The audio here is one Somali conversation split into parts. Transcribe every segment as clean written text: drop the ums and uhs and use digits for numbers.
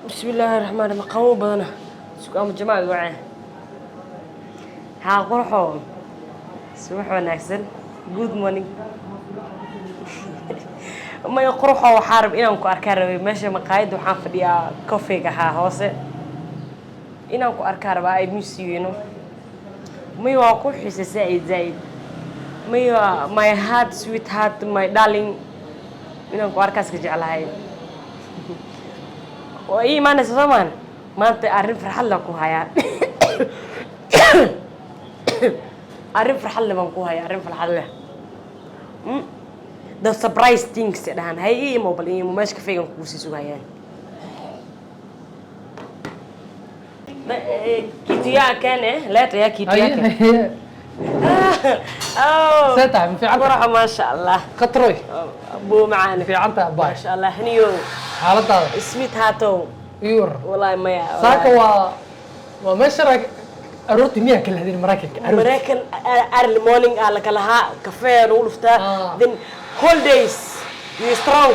Bismillaahi raxmaan raxiim. Qabow badana. Sug ama jamaal wacee. Haa qurxo, subax wanaagsan, good morning. Maya qurxo, waxaa rab inaan ku arkaa rabay meesha maqaayadda. Waxaan fadhiyaa coffeega, haa, hoose. Inaan ku arkaa rabaa. I miss you, you know. Maya, waa ku xiisay zaaid zaaid. Maya, my heart, sweet heart, my darling, inaan ku arkaas ka jeclahay. Waa ii imaanaysa soo maan? Maanta arrin farxad leh ku hayaa, arrin farxad leh baan ku hayaa, arrin farxad leh. The surprise things ay dhahaan. Hay, ii imo bal, ii imo meesha kafeegan kugu sii sugayaan. Kitu yake ne leta ya kitu yake. Oh. See tahay? Ma fiican tahay? Qurxa, maasha Allah. Khatroy. Buu macaane. Fiican tahay, abbaay? Maasha Allah, haniyo. Xaaladaada? Sweet heartow. Ii waran. Wallahi maya. Saaka waa meesha aroortii miyaa kala hadin Maraykanka aroortii? Maraykan early morning aa lakalahaa, kafee lagu dhuftaa. Ah. Then holidays you strong.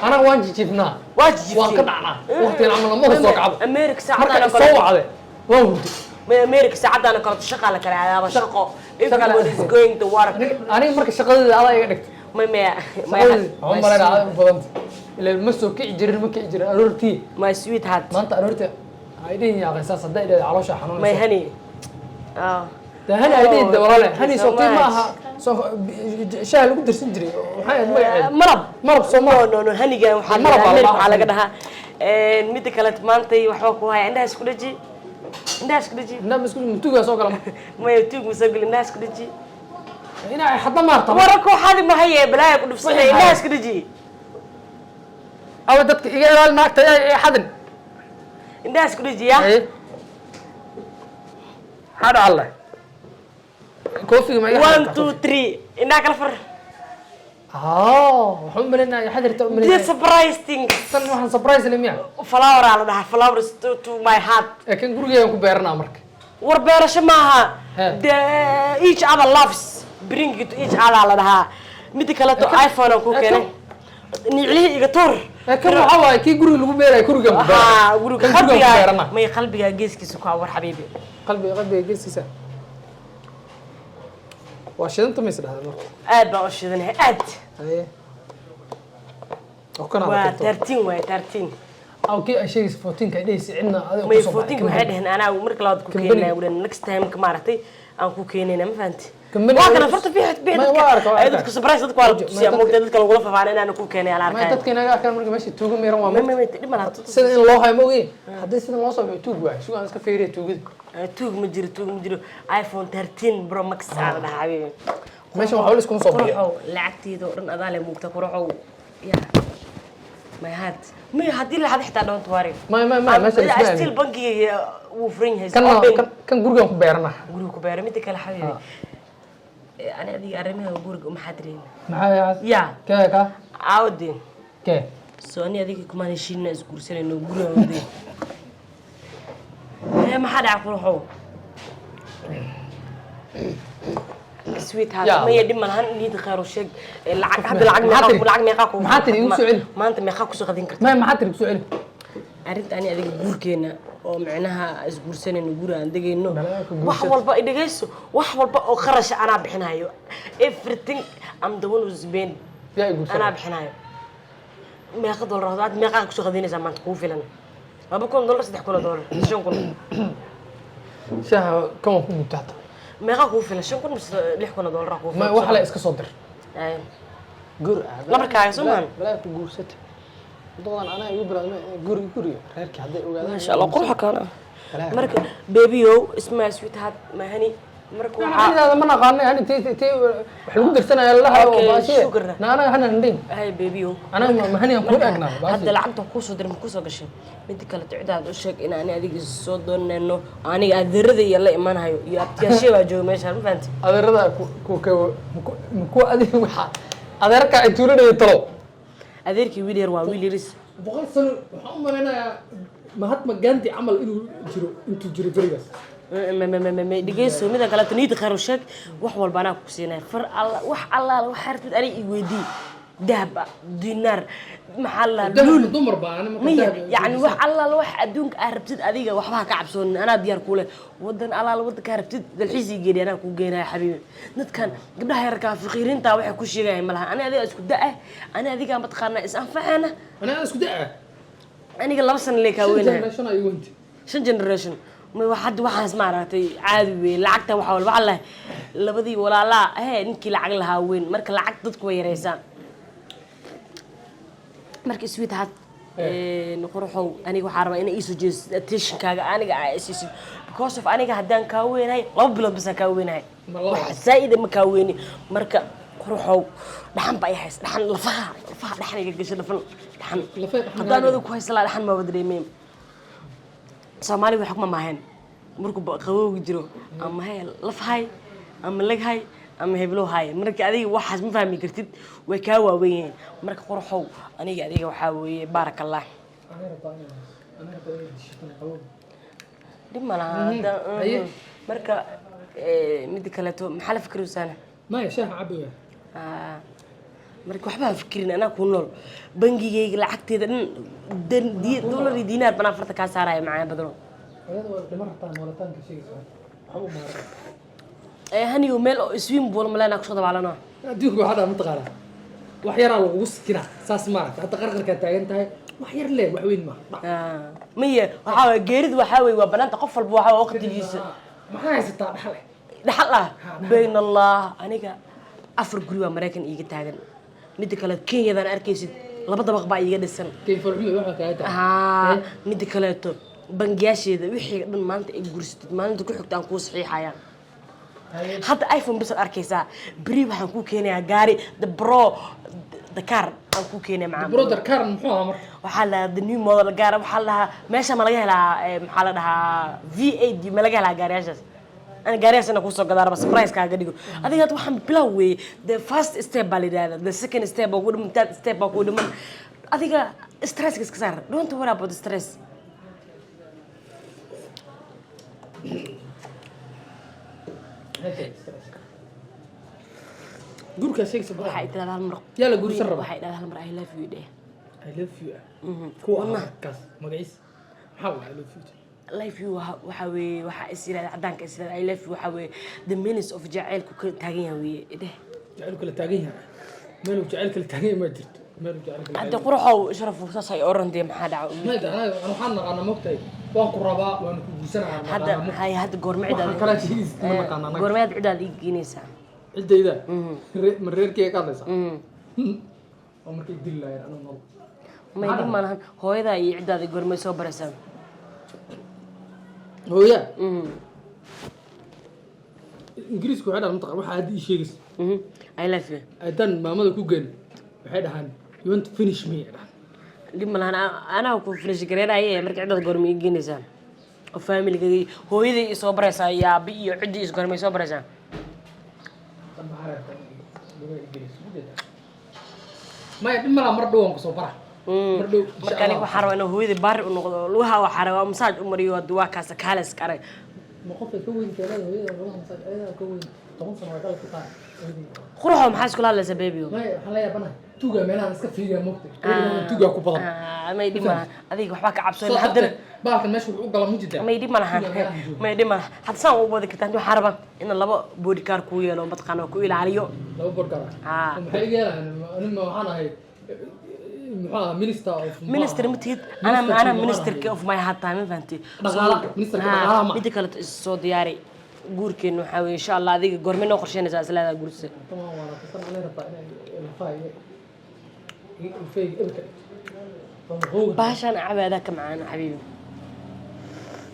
Anaga waan jijiifnaa. Waa jijiiftiin. Waan ka dhacnaa waqtigan camal, lama soo kacbo. America marka saacadaan soo kale wacde waan hurday. May, America saacadaan kale shaqa la kala aadaaba, shaqo. Everyone is going to work. Aniga marka shaqadeeda adaa iga dhigtay. May maya maya. Shaqadeeda waxaan malaynaa adaa u badanta ileen ma soo kici jirin, ma kici jirin aroortii. My sweet heart. Maanta aroortii ay dhihin yaaqay saas hadday dhahday caloosha My xanuunaysa. honey. Ah. De honey ay dhihin de walaale. Thank you honey so soo tii ma much. aha soo shaaha lagu darsan jiray? Maxay ahayd magaceeda? Malab. Malab soo ma? No, no, no, honeygan waxaa Malab la baa America la waxaa laga dhahaa. Midda kale, maantay waxba ku haya. Indhaha isku dhaji, indhaha isku dhaji. Indhaha ma isku mutugaa soo gala? Maya, tuug ma soo gelin. Indhaha isku dhaji. Inaa xadda maarta. Wararka waxaadi mahaye, balaaya ku dhufsanay. Indhaha isku dhaji. Awa dadka iga ilaali, naagta ee xadin. Indhaha isku dhaji ya. Haye, maxaa dhaca alle? Koofiga ma iga One, xadirtaa? two, three, indhaha kala far. Ah, waxaan u malaynayaa xadirta u The malaynaya. surprise thing. Tan waxaan surprise le miya? Flower aa la dhahaa, flowers to my heart. Ee kan gurigeegan ku beeranaa marka. War beerasho maaha. He. The each other loves, bring it to each other la dhahaa. Midda kaleto, iPhone aan ku keenay, niclihii iga tuur. Ee kan waxaa waaye kii guriga lagu beerayo, gurigan ku beeranaa. Haa, guriga. Kan gurigan ku qalbigaa beeranaa. May, qalbigaa geeskiisa ku awar, xabiibi. Qalbiga geesiisa waa shidanta ma is dhahda marka? Aad baan u shidanahay, aad. Haye, oo kana Waa 13 waay, 13. Aw, kii ay sheegaysa 14-ka ay dhehaysa cidna adiga May, kusoo baxay. 14 waxay dhaheen anaa marka labaad ku Company. keenaya wulan next time ka maaragtay aan ku keenayna, ma fahanti? Company. Waa kana farta fiix biix. May, dadka waa arka, waa ay arka. Dadka surprise, dadka waa la tusiyaa. Moogta dadka lagula fafaana inaan ku keenay aan may arkay. Dadka inaga arkaan marka meesha tuuga miran waa. May, may, may, dhib ma laha. Sida in loo hayo ma ogeyn. Haddii sidan loo soo baxo tuug waay. Suga aan iska fiiriya tuugada. Tuug ma jiro, tuug ma jiro. iPhone 13 Pro Max aa la dhahaa, xabiibi. Meeshan waxba la iskuma soo bixiyo. Quruxow, lacagteeda oo dhan adaa le muugta, quruxow ya my heart. May, haddii la xado xitaa, don't worry. May, may, may, meesha la iskuma Still aamin. Bankiga wuu furan yahay. Kan Open. Kan gurigan ku beerana. Guriga ku beera. Midda kale, xabiibi, ani adiga arrimaha guriga uma xadireyna. Maxaa? Ya. Kee ka? Caawdeen. Kee? Soo ani adiga kumaan heshiinna isguursanayno guriga wadeen. Maxaa dhaca, quruxow, sweet heart? Ya. Maya, dhib malahan, niyada khayr u sheeg. Lacag hadda, lacag Maxaa meeqa tiri? Lacag meeqa ku Maxaa tiri? Igu soo celi. Maanta meeqa kusoo qadin karta? May, maxaa tiri? Kusoo celi. Arrinta ani adiga guurkeena oo micnaha isguursanayno, guri aan degayno. Balaa ku Wax guursad. walba i dhegayso, wax walba oo qarasha anaa bixinayo. Everything, I'm the one who's been Yaa i guursaday? Anaa bixinayo. Meeqa dollar aad meeqaa kusoo qadinaysaa maanta kugu filan? $2,000, $3,000, 5,000? Shaaha kan waan ku gubta hata. Meeqaa kugu filan? 5,000 mise $6,000 kugu may filan? Wax le iska soo dir. Ay. Guur. Lambarkaaga soo maahan? Balaa ku guursata dodan anaa igu bilaabmay guriga reerkii hadday ogaadaan. Maasha Allah, quruxa kaana. Balaa. Marka babyow, ismaa sweetheart mahani marka waxaa Waxaa ma naqaanay hani tii wax lagu dirsanaya lalaha oo Okay, baashiye. Sugar. Na anaga hana handhin. Hay babyow. Anaga mahani aan kula egnaa Hadda baashi. Lacagta kuusoo diray ma kusoo gashay? Midda kale, cidaad u sheeg in ani adiga is soo doonayno, aniga adeerada iyo la imanahayo iyo abtiyaashey baa jooga meeshaan, ma fahanti? Adeerada ku ku adiga waxa adeerka ay tuulanaya talo. Adeerkii wiil yar waa wiil yaris. 100 sano waxaan u malaynayaa Mahatma Gandhi camal inuu jiro intuu jiro berigaas. Dhegeyso, mida kaleeto, niyada khayr u sheeg. Wax walba anaa ku siinaya, far alla wax allaala wax hartid aniga i weydii. Dahab ah, dinaar, maxaa la dhahaa, Dahab luul. Dumar baa ani marka Maya. dahab. Yani wax allaala wax adduunka aa rabtid adiga waxba ha ka cabsoonin, anaa diyaar kule. Wadan allaala wadankaa rabtid dalxiis ii geeni, anaa kuu geenaya xabiibi. Dadkan gabdhaha yarkaa faqiiriinta waxay ku sheegayaan malaha. Ani adiga isku da-ah, ani adiga mataqaanaa is anfaceena. Ani aan isku da-ah. Aniga 2 sano lee kaa Shan weynahay. generation ay weynti. Shan generation ma wax hadda waxaas maaragtay caadi weeye. Lacagta waxa walba allah labadii walaalaa hee ninkii lacag lahaa weyn. Marka lacag dadku way yaraysaa. Marka sweetheart, quruxow, aniga waxaa rabaa inay iisoo jeedisid attentionkaaga, aniga aa isiisid, because of aniga haddaan kaa weynahay 2 bilood basaan kaa weynahay. Ma laba? Wax zaa'ida ma kaa weyni. Marka quruxow, dhaxan ba ay hays, dhaxan lafaha, lafaha dhaxan iga gashay, lafan dhaxan. Lafaha dhaxan. Haddaan kaaga. odag ku haysan lahaa dhaxan ma wada dheemeen. Soomaaliga wax kuma maaheen markuu qabowga jiro ama he lafhay ama laghay ama heblow hay. Marka adiga waxaas ma fahmi kartid, way kaa waawen yihiin. Marka quruxow, aniga adiga waxaa weeye baaraka allah. Ani rabtaa inay, ani rabtaa inay dishatan qabow. Dhib ma laha Haye. Marka mida kaleeto maxaa la fikiraysaana? Maya, shaaha cabi waay. Ah, marka waxba ha fikirin, anaa kuu nool. Bangigayga lacagteeda dhan dollar iyo diinaar banaa farta kaa saaraya macaan badano. Ayada waa dhima rabtaa noolitaanka sheegaysa, waxba u maara. Ee haniyo, meel oo swimming pool maleenaa kusoo dabaalano. Adduunka waxaa dhaa mataqaanaa, wax yaraa lagugu sikinaa saas maaragta. Hadda qarqarkaa taagan tahay, wax yar le, wax weyn maaha. Ah, maya, waxaa waye geeridu waxaa weye waa banaanta, qof walba waxaa waye waqtigiisa. Maxaa haysataa dhaxal eh? Dhaxal ah bayn allah, aniga afar guri baa Maraykan iiga taagan. Mida kale Kenyadan arkaysid laba dabaq baa iiga dhisan. Kayfarxumo waxaa kaaga tahay. Haa, mida kaleeto bangiyaasheeda wixii dhan maanta ay guursatid, maalinta ku xigta aan kuu saxiixayaan. Hadda iPhone bisaad arkaysaa, beri waxaan kuu keenayaa gaari, the bro the car aan kuu keenaya macaan. Brother car muxuu ahaa marka? Waxaa la dhahaa the new model gaar waxaa la dhahaa. Meesha ma laga helaa maxaa la dhahaa, V8 ma laga helaa gaariyaashaas? Ana gaariyaas ina kusoo gadaa raba, surprise kaaga dhigo. Adiga hadda waxaan bilow weeye, the first step baa la yidhahdaa, the second step baa ku dhiman, third step baa ku dhiman. Adiga stresska iska saar, don't worry about the stress. Guurkaa sheegaysa. Waxaa tidhahdaa hal mar. Yaa la guursan rabaa? Waxay idhahdaa hal mar "I love you" dheh. I love you ah kuwa ah kaas magaciis maxaa waa I love you? Love you waxaa weeye waxaa is yidhahda caddaanka is yidhahda "I love you". Waxaa weeye the meanings of jacaylku ka taagan yahay weeye dheh. Jacayl kala taagan yahay, meeluu jacayl kala taagan yahay ma jirto, meeluu jacayl kala Hadda taagan. Quruxow, sharafu saas ay orantee, maxaa dhaca? Yahay anaga waxaan naqaanaa, mogtahay, waan ku rabaa, waan ku guursanaa. Hadda hay, hadda goorma waxaan cidaad kala sheegaysid ma naqaana anaga. Goormeed cidaad ii geenaysaa? Ciddayda ma reerkeyga ka hadlaysaa oo markay dili lahayn anigu nool. May, dhib ma lahan. Hooyadaa iyo ciddaada goormay soo baraysaa? Hooya Ingiriisku waxay dhahaan, mataqaan waxaa hadda ii sheegaysa? I love you. Haddaan maamada ku geen, waxay dhahaan "You want to finish me?" ay dhahaan. Dhib ma lahan, anaa ku finish gareenaye. Marka ciddaad goormay ii geenaysaa oo familigay hooyaday ii soo baraysaa iyo aabi iyo ciddii is goormay soo baraysaa? Tan maxaa rabtaa inay lugaha i geliso? Ma jeedaa? Maya, dhib malaa, mar dhow waan kusoo bara, mar dhow insha Marka aniga Allah. Waxaa rabaa inaan hooyadai baari u noqdo, lugaha waxaa rabaa masaaj u mariyo. Hadda waa kaasa kaaleska arag. Ma qofay ka weyn teelada hooyada lugaha masaaj? Ayadaa ka weyn 10 sano, waa dhalka taa hooyadii. Quruxo, maxaa iskula hadlaysaa, baby? Maya, waxaan la yaabanahay tuugaa meelahan iska fiiriyaa, moogtay, tuugaa ku badan. Ah, may, dhib malahan, adiga waxbaa ka cabsoon soo haddana. qabtay baalkan meesha wuxuu u gala ma jidaa. May, dhib ma lahan. Tuugaa meelahan jooga. May, dhib ma lahan. Hadda saan u wadi kartaa. Waxaa rabaa inaan laba bodyguard kuu yeelo, mataqaana ku ilaaliyo. Laba bodyguard? Ah. Maxay iga yeelahan? Anima waxaan ahay, muxuu ahaa, minister of Minister ma tihid, anaa Minister anaa ma ministerka of my heart tahay, ma fahanti? Dhaqaalaha, ministerka dhaqaalaha ma. Mida kale is soo diyaari, guurkeenu waxaa weeye insha Allah. Adiga goormay noo qorsheynaysaa isleedaa guursa? Tamam, waa la anay rabtaa inay lafaha iyo ilfahayga eber ka dhigto. Hooga. Bahashaan cabaadaa ka macaan, xabiibi.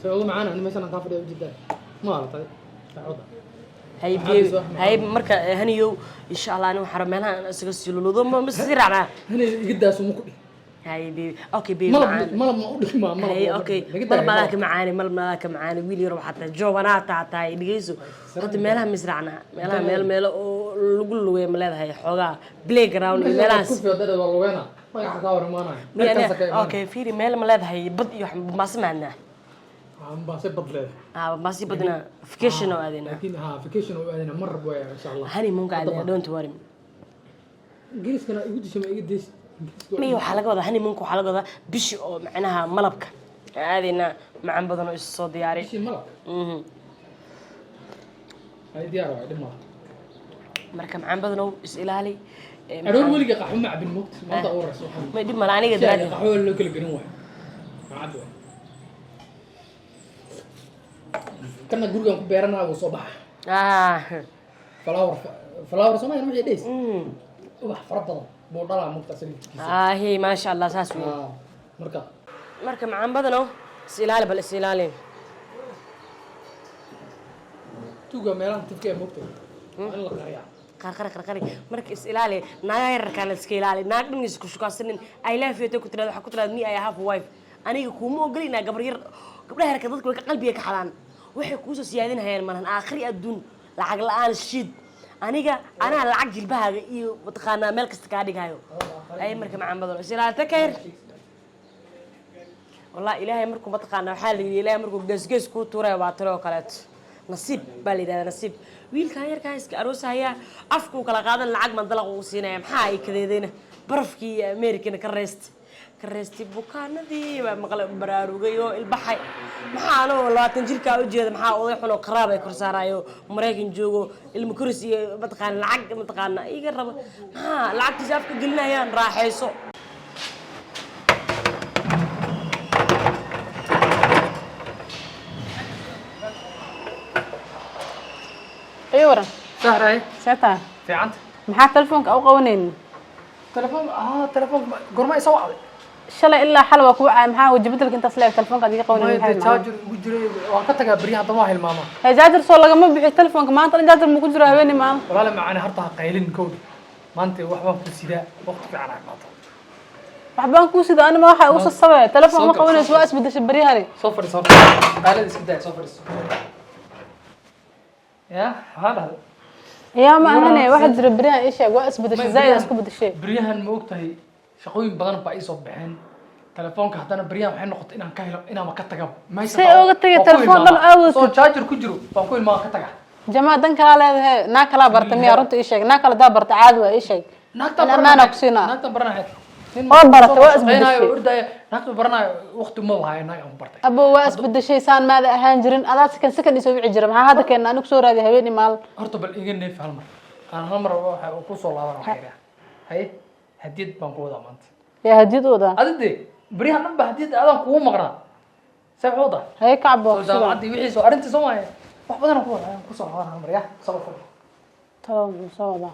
Soo ugu macaan ani meeshan aan kaa fadhiya ujeedaa ma aragtay dacwada. Hay. Maxaa Baby. soo axmed? Hay, marka haniyow, insha Allah ani waxaa rabaa meelaha aan isaga sii luludo ma sii raacnaa. Hanay iga daaso ma ku dhihi. Hay baby, okay baby. Malab. Macaan. Malab ma u dhihi, ma malab. Hay. Ma Okay. naga Malab daayo. maadaa ka macaani, malab maadaa ka macaani. Wiil yar waxaa tahay joobanaa taa tahay. Dhegeyso, hadda meelaha misraacnaa, meelaha meel meelo oo lagu lugeeyo ma leedahay, xoogaa playground iyo meelahaas? Ku fiidada waa lugeena, magaca kaa hor imaanaya. Meelkaasa ka imaanaya. Okay, fiiri, meel ma leedahay bad iyo maase maadnaa? Baase bad leedahay. Ah, maase badna vacation oo aadayna. Laakiin ha vacation oo aadayna mar waaya insha Allah. Honeymoonka aadayna, don't worry. Ingiriiskana igu dishay, ma iga deysi Ingiriiska. May, waxaa laga wadaa honeymoonka, waxaa laga wadaa bishi oo macnaha malabka aan aadaynaa, macan badan oo isu soo diyaari. Bishii malab? Mhm. Ay, diyaar waay, dhib malaha. Marka macaan badanow, is ilaali. Aroor weliga qaxwo ma cabin, moogta maanta ugu horeysa waxaan. May, dhib mala aniga Shaahi daraaddeed. Qaxwo loo kala garan waayo, ma cabbi waay. Kana gurigan ku beeranaa, wuu soo baxa. Flower, flower soo maahan wixii dhays. Ubax fara badan buu dhalaa, moogta asaga laftiisa. Ahe, maasha Allah, saas weyn. Ah, marka Marka macaan badanow, is ilaali, bal is ilaali. Tuuga meelahan tifka ee moogta waa in la qariyaa. Qarqari, qarqari. Marka is ilaali, naagaha yararkaa la iska ilaali. Naag dhan isku shukaasanin. "I love you" ku tirahdo, waxaa ku tirahda, "Me, I have a wife." Aniga kuuma ogoli inaa gabar yar. Gabdhaha yarka dadka way ka qalbiga ka xadaan, waxay kuusoo siyaadinayaan malahan aakhiri adduun lacag la-aan shiid. Aniga anaa lacag jilbahaaga iyo mataqaanaa meel kasta kaa dhigayo ay. Marka macaan badan, is ilaali, take care. Wallahi Ilaahay markuu mataqaanaa, waxaa la yidhi, Ilaahay markuu geesgees kuu tuuraya waa tiro oo kaleeto. Nasiib baa la yidhahdaa, nasiib. Wiilkan yarkaa iska aroosahaya, afkuu kala qaadan, lacag baan dalaq ugu siinaya. Maxaa ay kadeedayna barafkii iyo Amerikana ka reysta, ka reystay. Bukaanadii baa maqla, baraarugay oo ilbaxay. Maxaa anoo 20 jirkaa ujeeda? Maxaa oday xun oo qaraab ay kor saarayo, Maraykan joogo, ilmo koris iyo mataqaana lacag mataqaana iga raba? Maxaa lacagtiisa afka gelinayaan? Raaxayso. Ii waran. Sahray. See tahay? Fiicanta. Maxaa telefoonka u qabanaynin? Telefoon, telefoon goorma isa wacday? Shalay ilaa xal waa kuu caay. Maxaa waji bedelka intaas leeg telefoonka adiga qabanaynin? Maya, maxay dee macnaha? Charger ugu jiray, waan ka tagaa beryahan, haddana waa hilmaamaa. Hee, jaajar soo lagama bixiyo telefoonka. Maanta dhan jaajar muu ku jiro, habeenii maalin. Walaale macaani, horta ha qaylin kowda. Maanta wax baan ku sidaa, waqti fiican ay maanta. Waxbaan kuu sida, anima waxa ugu sasabaya telefoon ma Soo gal, qabanayso. soo Waa isbedeshay beryahani. Soo fadhiiso horta, qaylada iska daaya, soo fadhiiso. Ya, maxaa dhahday? Yaa, ma ahane, waxaa jira beryahan, ii sheeg, waa isbedeshay zaaid, isku bedeshay. Beryahan ma ogtahay, shaqooyin badan baa ii soo baxeen. Telefoonka haddana beryahan waxay noqotay inaan ka helo, inaanba ka taga. Meesha Say baa- uga tagay waan ku telefoon dhan hilmaamaa. aawatid? Soo charger ku jiro baan ku hilmaamaa, ka taga. Jamaa, dan kalaa leedahay, naag kalaa barta miyaa? Runta ii sheeg, naag kale daa barta caadi waa, ii sheeg. Naagtaan In ammaanaa ku siinaa. Naagtaan baranahay. Nin Oo baratay, waa shaqeynaayo, isbedeshay. ordaya, naagta baranayo, waqti ma lahayo naag aan ku bartay. Abo, waa isbedeshay, saan maada ahaan jirin. Adaa second second isoo wici jira. Maxaa hadda keena anigu soo raadiya habeenii maalin? Horta bal iga neef hal mar, aan hal mar waxa ku soo laaban waxaa yidhaha. Haye, hadiyad baan ku wadaa maanta. Yaa hadiyad u wadaa? Adi dee beryahan dhan ba hadiyad adaan kugu maqnaa, see wax wadaa? Haye, kacbo. Soo jaamacaddii wixii soo arrintii soo maayo, wax badan aan ku wadaa, aan kusoo laaban hal mar. Ya, soo fadhi. Talo, muxuu soo wadaa?